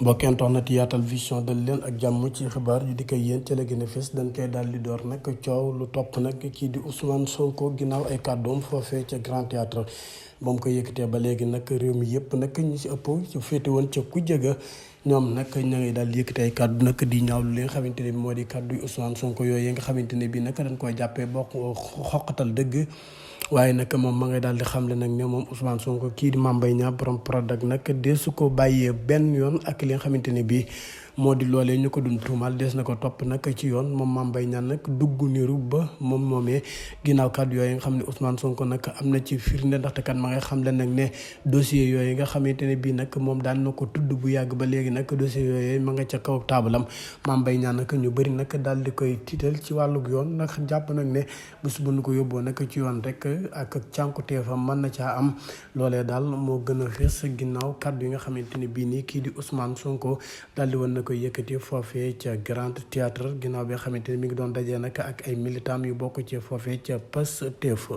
mbokk internet Yaatal Vision dal leen ak jàmm ci xibaar yu di koy yéen ca la gën a fës dañ koy daal di door nag coow lu topp nag kii di Ousmane Sonko ginnaaw ay kàddoom foofee ca Grand Théâtre ba mu ko yëkkatee ba léegi nag réew mi yëpp nag ñi si ëpp ci féete woon ca ku jëga ñoom nag ña ngi daal di yëkkati ay kàddu nag di ñaawlu li nga xamante ne bi moo di kàddu yu Ousmane Sonko yooyu nga xamante ne bi nag dañ koy jàppee bokk xoqatal dëgg. waaye nag moom ma ngay daal di xamle nag ne moom Ousmane Sonko kii di Mame Mbaye Niang borom Prodac nag deesu ko bàyyee benn yoon ak li nga xamante ne bii moo di loolee ñu ko dun tuumal des na ko topp nag ci yoon moom Mame Mbaye Niang nag dugg niru ba moom moomee ginnaaw kàddu yooyu nga xam ne Ousmane Sonko nag am na ci firnde ndaxte kan ma ngay xamle nag ne dossier yooyu nga xamante ne bii nag moom daan na ko tudd bu yàgg ba léegi nag dossier yooyu ma nga ca kaw taabalam Mame Mbaye Niang nag ñu bëri nag daal di koy tiital ci wàllug yoon nag jàpp nag ne bés bu ñu ko yóbboo nag ci yoon rek ak cànkuteefam mën na caa am loolee daal moo gën a fees ginnaaw kàddu yi nga xamante ne bii nii kii di Ousmane Sonko daal di woon na koy yëkkati foofee ca Grand Théâtre ginnaaw bi nga xamante ne mi ngi doon dajee nag ak ay militants yu bokk ci foofee ca Pastef